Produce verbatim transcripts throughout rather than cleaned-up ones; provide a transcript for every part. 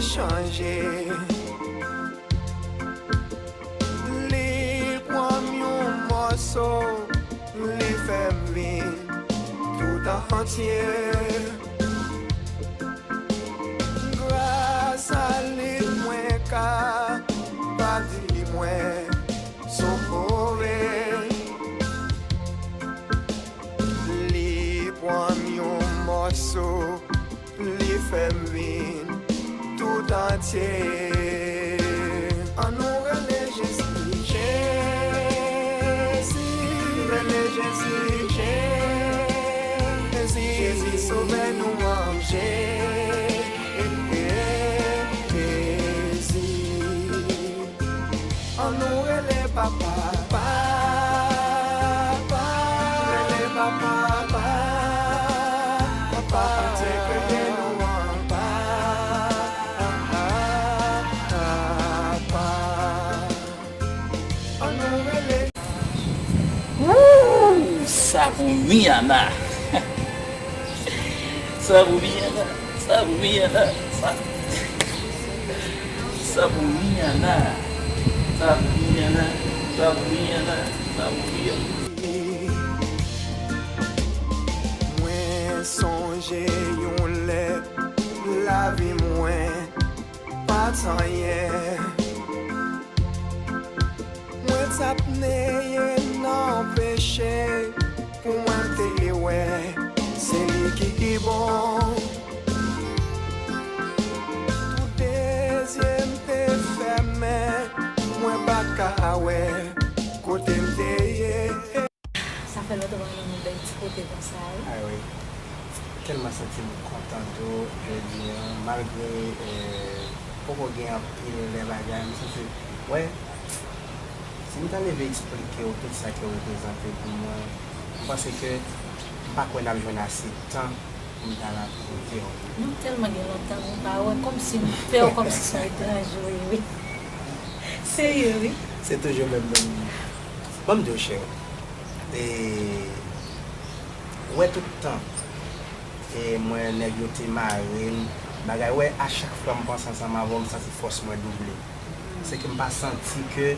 chanje. Li pran m yon mòso, li fè m vin tout antye. Gras a li, mwen ka pa di mwen sove. Li pran m yon mòso, li fè m vin tout antye. Ann nou rele Jezi, Jezi, rele Jezi, Jezi, Jezi, Sovè nou an, Jezi. Ann nou rele Papa, Papa, rele Papa, Papa, Papa, Bondye kreye nou an, Papa, Papa. Ann nou rele. Woo! Sa pou Miana! Sa pou Miana! Sa pou Miana! Sa, sa pou Miana! Sa pou Miana! Sa pou Miana! Sa pou Miana! Mwen sonje yon lè lavi mwen pa t anyen. Mwen t ap neye nan peche pou mwen te wè se li ki bon. Tout de zye m te fèmen, mwen pa ka wè kote m te ye. Sa fè lontan mwen renmen bèl ti kote konsa wi. Ah wi. Tèlman santi m kontan tou jodi a, malgre eh, poko gen anpil lè bagay, m santi, wè, si m ta leve eksplike w tout sa ke w reprezante pou mwen, m panse ke m pa kwè n ap jwenn ase tan pou m ta rakonte w. Nou tèlman gen lontan nou pa wè, kòmsi m fè w kòmsi se yon etranje w ye wi. Serye wi. Se toujou menm nonm. Ban m di w chè, e, wè tout tan e mwen nèg yo te mare m bagay, wè, a chak fwa m panse ansanm avè w m santi fòs mwen double. Se ke m pa santi ke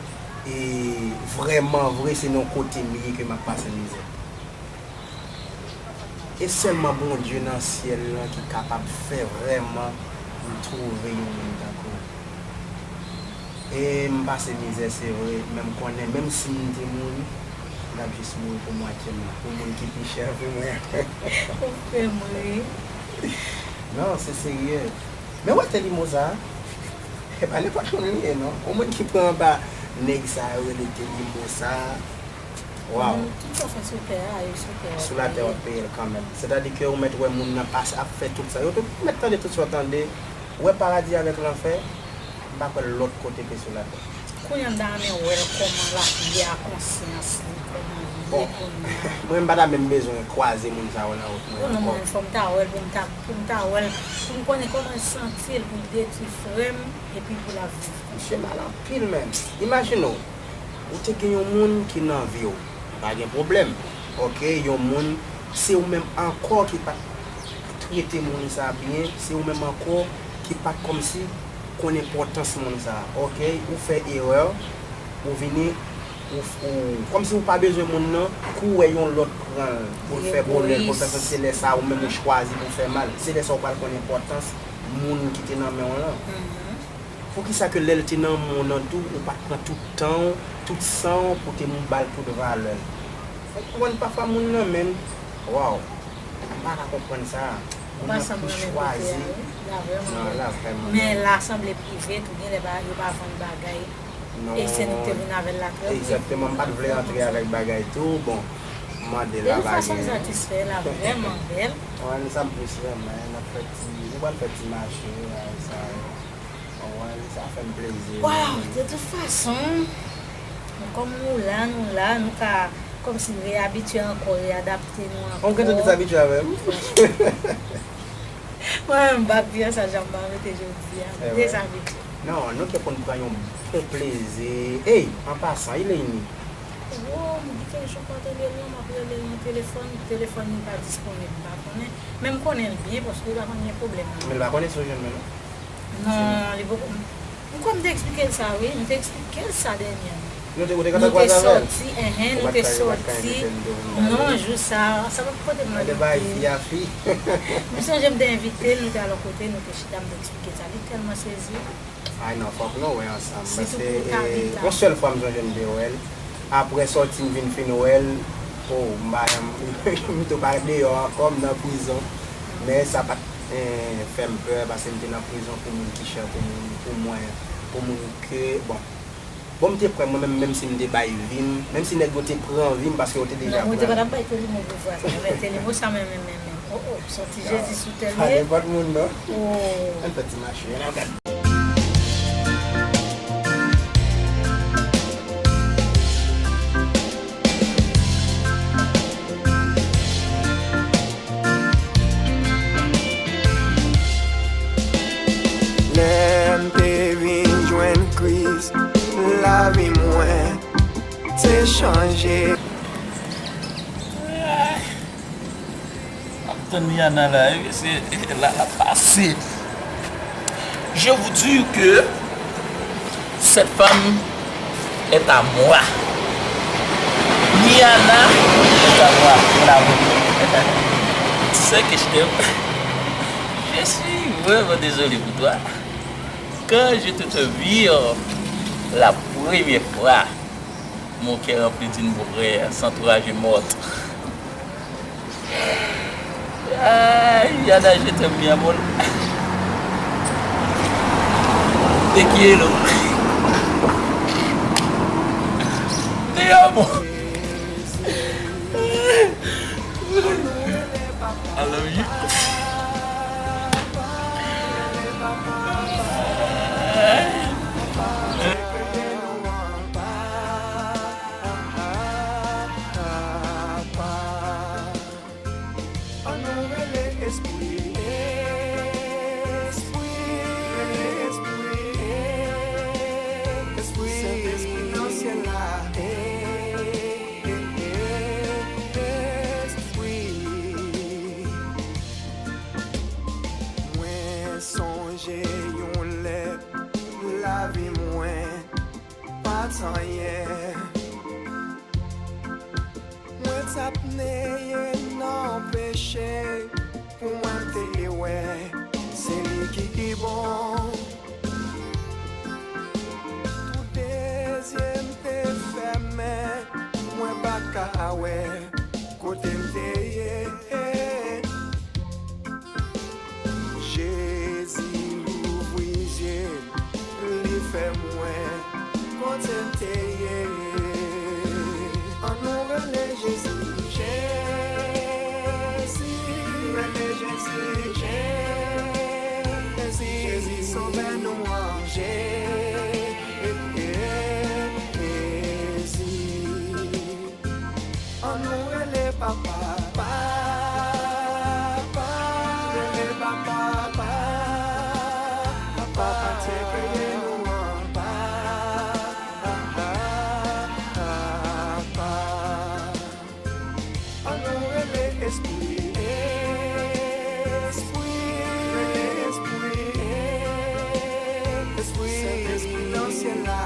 e vrèman vre se nan kote m ye ke m ap pase mizè. E sèlman Bondye nan syèl lan ki kapab fè vrèman m twouve yon moun tankou w. E m pase mizè se vre, men m konnen menm si m te mouri, m t ap jis mouri pou mwatye m nan, pou moun ki pi chè pou mwen an. Ou fè m ri. Non, se serye. Men w wè tè limo sa a? E pa nenpòt moun li ye non. Yon moun ki pran anba nèg sa yo rele tè limo sa a. Waw. Tout sa w fè sou tè a, e sou tè a. Sou latè w ap peye l kanmenm. Sètadi ke ou mèt wè moun nan pase ap fè tout sa. Yo tout mèt tande tout sa w tande. Ou wè paradi avèk lanfè, m pa kwè l lòt kote ke sou latè. Kounye a m ta renmen wè l kòman l ap ye a konsyans li, kòman li ye kounye a. Mwen menm m pa ta menm bezwen kwaze moun sa yo nan wout mwen ankò. Non, mwen menm fò m ta wè l pou m ta, pou m ta wè l, pou m konnen kòman l santi l pou l detwi frè m epi pou l ap viv konsa. Misye mal anpil menm. Imajine w, ou te gen yon moun ki nan vi w, pa gen pwoblèm. Oke, yon moun, se ou menm ankò ki pa t trete moun sa byen, se ou menm ankò ki pa t kòmsi konn enpòtans moun sa. Oke, ou fè erè, ou vini, ou, ou kòmsi ou pa bezwen moun nan, kou w wè yon lòt pran l pou l fè bonè l, pou l fè sa, se lè sa a ou menm ou chwazi pou w fè mal. Se lè sa a ou pral konn enpòtans moun ki te nan men w lan. Poukisa ke lè l te nan men w lan tou, ou pa t pran tout tan w, tout san w pou te ba l tout valè l? Ou konprann, pafwa moun nan menm, waw, m pa ka konprann sa. Moun nan ki chwazi. Non, la vrèman bèl. Men la sanble prive tou, genlè yo pa vann bagay. E se nou ki te vin avè l la trè prive. Egzakteman, m pa t vle antre avèk bagay tou. Bon, m mande l la pa gen. De tout fason, m satisfè, la vrèman bèl. Wè, nou sa m plis renmen, n ap fè ti, nou pral fè ti mache, sa yo. Wè, sa fè m plezi. Waw, de tout fason, kòm nou la, nou la, nou ka kòmsi reyabitye ankò, reyadapte nou ankò. Ou gentan dezabitye avè m? Mwen menm, m pa pi an sa jan m pa mete jodi a. M dezabitye. Non, nou gen pou n pran yon bon plezi. Ey, an pasan, il est ini? Wo, m gen kèk jou m pa tande l non, m ap rele l nan telefòn, telefòn li pa disponib, m pa konnen. Men m konnen l byen, paske li pa konn gen pwoblèm nan. Men l pa konnen si w jwenn mwen non. Non, li poko. M kwè m te eksplike l sa, wi. M te eksplike l sa dènyèman. Nou te, ou te kontan kwaze avè l? Sòti, enhen, nou te sòti. Non, jou sa, sa pa pote m nan lide. M sonje m te envite l, nou te al yon kote, nou te chita, m te eksplike l sa. Li tèlman sezi. Ay non, fòk nou wè ansanm. Paske, e, yon sèl fwa m sonje m te wè l. Apre sòti m vin fin wè l. O, m pa janm, m tou pa deyò ankò, m nan prizon. Men sa pa t, e, fè m pè, paske m te nan prizon pou moun ki chè pou moun, pou mwen, pou moun ke, bon. Bon, m te pran mwen menm, menm si m te bay vi m, menm si nèg yo te pran vi m, paske yo te deja pran. Non, mwen te pa t ap bay Telimo pouvwa sa, men Telimo sa, men, men, men, men. O, o, sòti Jezi sou tèl li ye. Pa nenpòt moun, non. O. Ann fè ti mache, ann al gade. Lè m te vin jwenn Kris, lavi mwen te chanje. M ap tann Yana la, wi, se la l ap pase. Je vous dis que cette femme est à moi. Yana est à moi, mon amour. Tu sais que je t'aime. Je suis vraiment désolé pour toi. Quand je te, te vis, euh, la première fois, mon cœur rempli d'une brève sans toi je morte. Ay, Yana, je t'aime, mi amor. Te quiero. Te amo. I love you. Ann nou rele espri, espri, rele espri, espri, Sentespri nan syèl la, espri. Mwen sonje yon lè lavi mwen pa t anyen. Mwen t ap neye nan peche, pou mwen m te wè se li ki pi bon. Tou de zye m te fèmen, mwen pa ka wè kote m te ye. Jezi louvri zye m, li fè m wè kote m te ye. Ann nou rele Jezi. Jezi, rele Jezi. Jezi, Jezi sovè nou an. Jezi. Ann nou rele Papa, Papa, rele Papa, Papa, Papa te kreye nou an, Papa, Papa. Ann nou rele Espri, Espri, rele Espri, Espri, Sentespri nan syèl la.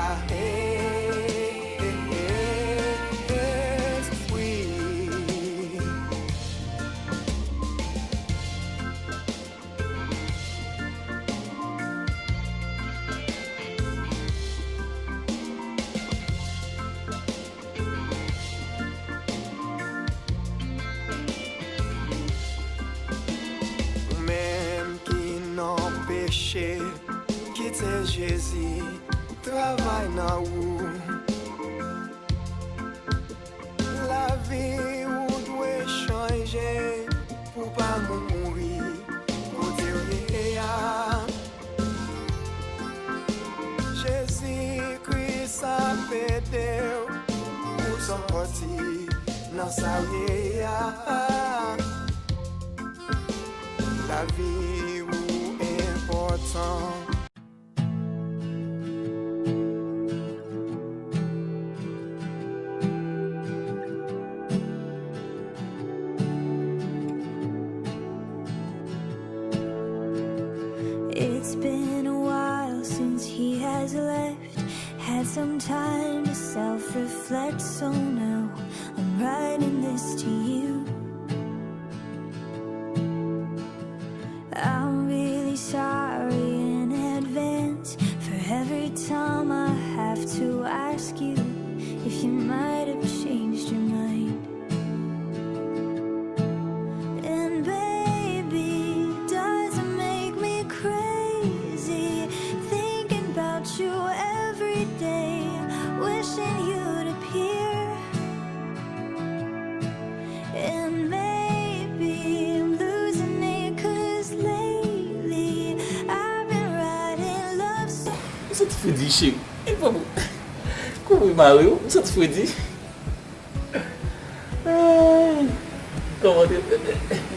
Ou menm ki nan peche, kite Jezi travay nan ou. Lavi ou dwe chanje pou pa mouri kote w ye a. Jezi Kris ap ede w pou sòti nan sa w ye a. Lavi ou enpòtan. It's been a Time to self-reflect, so now I'm writing this to you. I'm really sorry in advance for every time I have to ask you if you might have changed your mind. And baby, does it make me crazy thinking about you every day, wishing you'd appear? And maybe I'm losing it, 'cause lately I've been writing love songs. M santi fredi, cheri. E pa bon. Kouvri mari w, m santi fredi. Ay. Kòman te,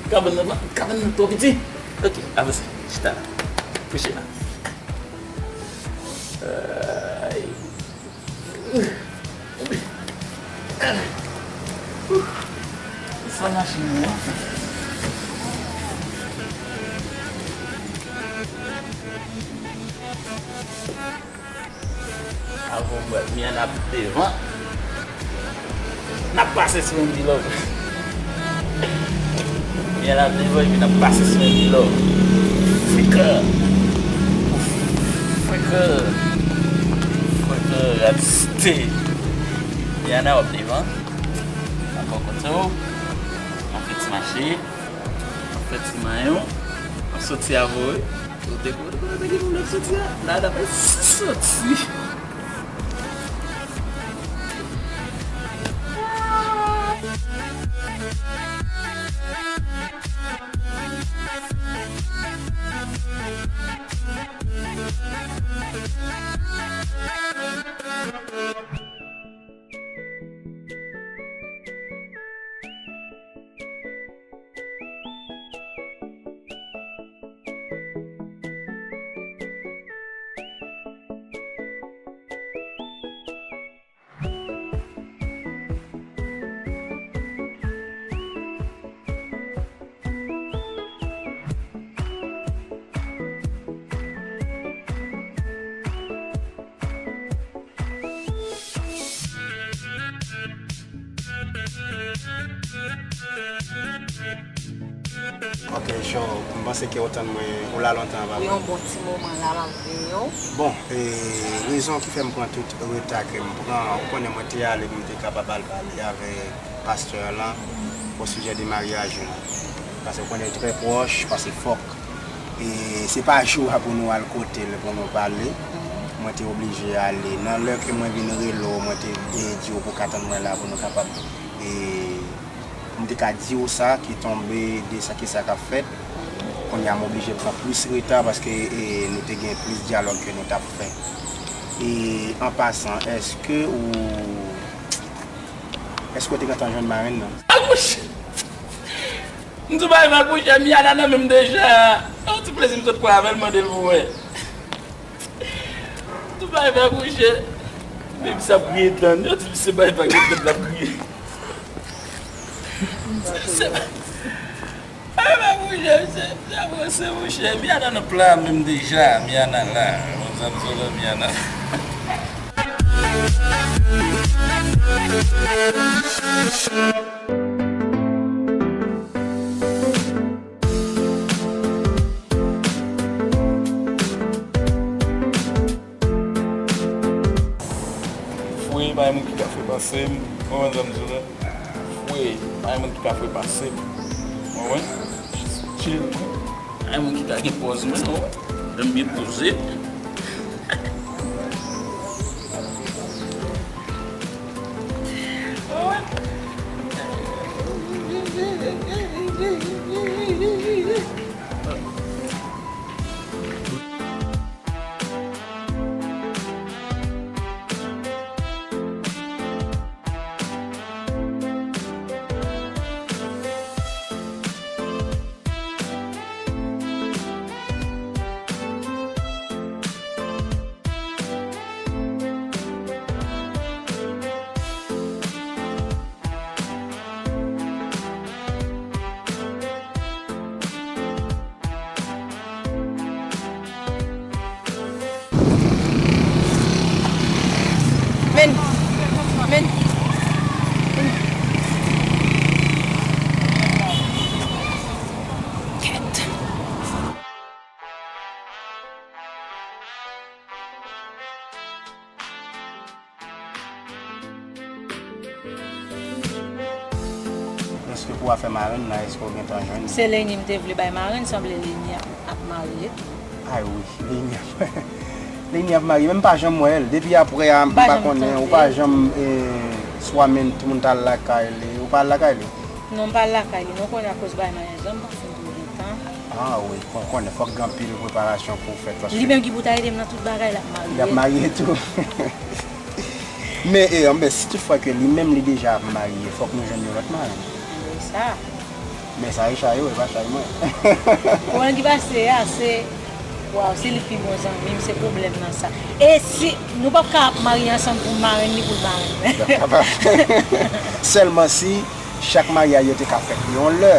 kabann nan, kabann nan twò piti. Ok, avanse. Chita la. Kouche la. Ay. Sa machin nan. Avan m wè, Miana ap devan. N ap pase sou Wendy Love. Miana ap devan epi n ap pase sou Wendy Love. Freaker. Freaker. Freaker, rad stay. Miana, w ap devan. N ap pran kòd sa yo. N ap fè ti mache. N ap fè ti mayon. N ap soti avè w. Ou te, ou te konnen ki moun ap soti a? La, n ap soti. Ok, Jean, m panse ke w tann mwen, ou la lontan, papa. Wi, yon bon ti moman la, m ap veye w. Bon, e, rezon ki fè m pran tout reta ke m pran, ou konnen mwen te ale pou m te kapab al pale avèk pastè lan o sijè de maryaj lan. Paske ou konnen trè pwòch, paske fòk, e, se pa jou a pou nou al kote l pou nou pale. Mwen te oblije ale. Nan lè ke mwen vin rele w, mwen te, e, di w pou w ka tann mwen la pou nou kapab, e, pou m te ka di w sa ki tonbe de sa, ki sa k ap fèt. Kounye a, m oblije pran plis reta paske, e, nou te gen plis dyalòg ke nou t ap fè. E, an pasan, èske ou, èske w te gentan jwenn marenn nan? Akouche! M tou bay va kouche, Miana nan menm deja. Yon ti plezi m sot pran avè l, mande l pou mwen. Tou bay va kouche. Menm sa ap kriye tann. Yon ti se bay va kriye tann, l ap kriye. Se bay va kouche, misye, misye ap ranse, monchè. Miana nan plan menm deja. Miana la. Yon zam solo, Miana. Fwe, pa gen moun ki ka fwe pase m. Konprann sa m di w la? Fwe, pa gen moun ki ka fwe pase m. Konprann? Chill. Pa gen moun ki ka gen pòz mwen, non. Lè m byen poze. Men, men, men. Kèt. Èske pou afè marenn nan, èske w gentan jwenn? Se Leni m te vle bay marenn, sanble Leni ap, ap marye tou. Ay wi, Leni ap, Leni ap marye, men m pa janm wè l. Depi apre a, m pa konnen, ou pa janm, eh, swa men moun t al lakay li, ou pa al lakay li? Non, m pa al lakay li, non, konnen akoz bay maryaj lan, m pa fin pou gentan. Ah wi, kon-, konnen fòk gen anpil preparasyon pou w fè, paske li menm ki pou ta ede m nan tout bagay, l ap marye. L ap marye tou. Men, e, anben, si toutfwa ke li menm li deja ap marye, fòk nou jwenn yon lòt marenn. Wi, sa. Men sa e chay ou, e pa chay mwen. Pwoblèm ki pase a, se, waw, se li ki pi bon zanmi m, se pwoblèm nan sa. E si nou p ap ka ap marye ansanm pou marenn ni pou l marenn mwen. Sèlman si chak maryaj yo te ka fèt yon lè.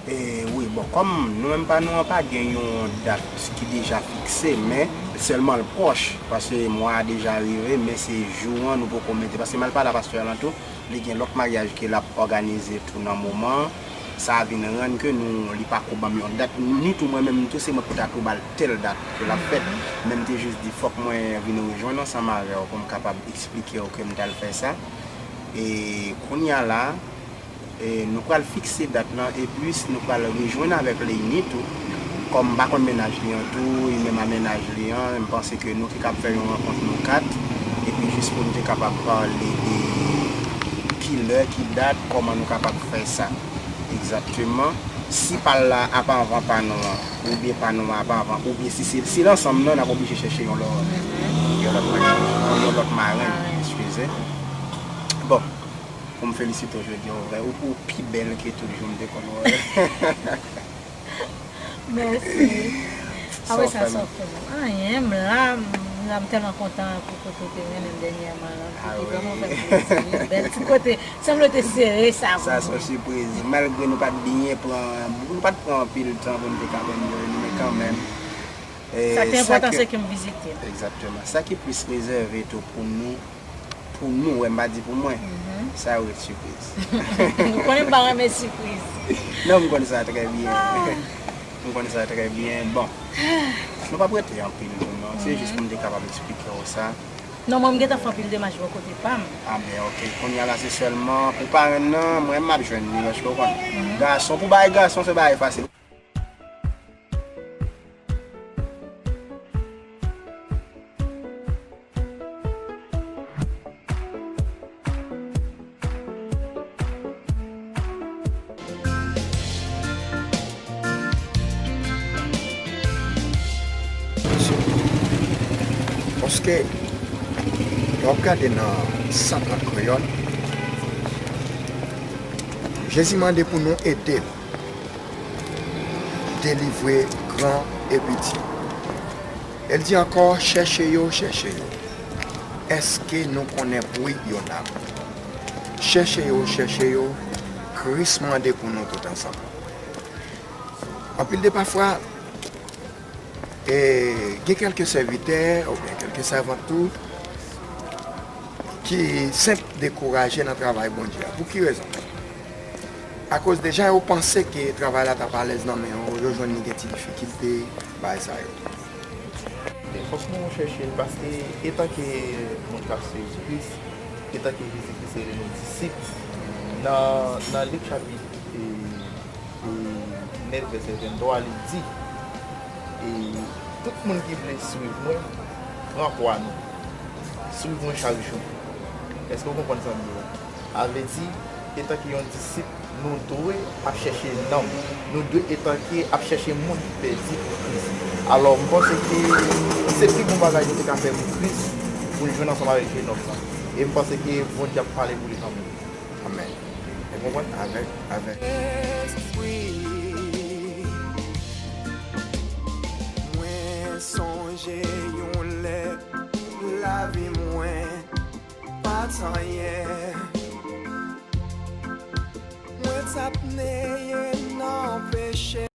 E, wi, bon, kòm nou menm pa nou an pa gen yon dat ki deja fikse, men sèlman l pwòch, paske mwa a deja rive, men se jou an nou poko mete, paske m al pale a pastè a lan tou, li gen lòt maryaj ke l ap òganize tou nan moman an. Sa vin rann ke nou, li pa ko ban m yon dat, ni tou mwen menm tou, se mwen pou ta tou ba l tèl dat ke l ap fèt, men m te jis di fòk mwen vin rejwenn ansanm avè w pou m kapab eksplike w ke m t al fè sa. E kounye a la, e, nou pral fikse dat lan, epi nou pral rejwenn avèk Leini tou. Kòm m pa konn mennaj li an tou, li menm a mennaj li an, m panse ke nou te kab fè yon rankont nou kat, epi jis pou nou te kapab pale de ki lè, ki dat, kòman nou kapab fè sa egzakteman. Si pa l la ap anvan pa nou an, oubyen pa nou an ap anvan, oubyen si se, si l ansanm nan, n ap oblije chèche yon lòt, yon lòt marenn, yon lòt marenn, eskize. Bon, pou m felisite w jodi a, ou vrè, ou, ou pi bèl ke tout jou m te konn wè. Mèsi. Apre sa, sa w fè m? Anyen, m la, m la, m tèlman kontan pou kote w te mennen m dènyèman lan. Li vrèman fè m plezi, wi. Bèl ti kote. Sanble w te sere sa pou mwen. Sa se yon sipriz. Malgre nou pa t byen pran, nou pa t pran anpil tan pou n te ka enjoy nou, men kanmenm. E, sa ki enpòtan, se ke m vizite l. Egzakteman. Sa ki plis rezève tou pou nou, pou nou, wè, m pa di pou mwen. Sa yo ret sipriz. Ou konnen m pa renmen sipriz. Non, m konn sa trè byen. M konn sa trè byen. Bon, nou p ap rete anpil tou, non. Se jis pou m te kapab eksplike w sa. Non, mwen, m gentan fè anpil demach bò kote pa m. A ben, oke. Kounye a la, se sèlman pou parenn nan, mwen, m ap jwenn li, èske w konnen? Gason, pou bay gason, se bagay fasil. Paske, lè w ap gade nan San Trant Kreyòl, Jezi mande pou nou ede l delivre gran e piti. E l di ankò, chèche yo, chèche yo. Èske nou konnen bri yo nan? Chèche yo, chèche yo, Kris mande pou nou tout ansanm. Anpil de pafwa, e gen kèlke sèvitè oubyen kèlke sèvant tou ki senp dekouraje nan travay Bondye a. Pou ki rezon? Akoz deja yo panse ke travay la t ap alèz nan men yo, yo jwenn li gen ti difikilte, bagay sa yo. E fòk nou chèche l, paske etan ke moun k ap swiv Kris, etan ke Jezi Kris rele nou disip, nan, nan Lik chapit, e, e, nèf vèsè venntwa, li di, e, Tout moun ki vle swiv mwen, pran kwa nou. Swiv mwen chak jou. Èske w konprann sa m di w la? A vle di, etanke yon disip, nou dwe ap chèche nanm. Nou dwe etanke ap chèche moun ki pèdi pou Kris. Alò, m panse ke se pi bon bagay nou te ka fè pou Kris, pou n jwenn ansanm avèk jenòm lan. E m panse ke Bondye ap pale pou li kanmenm. Amèn. Ou konprann? Avèk, avèk. Espri, mwen sonje yon lè lavi mwen pa t anyen. Mwen t ap neye nan peche.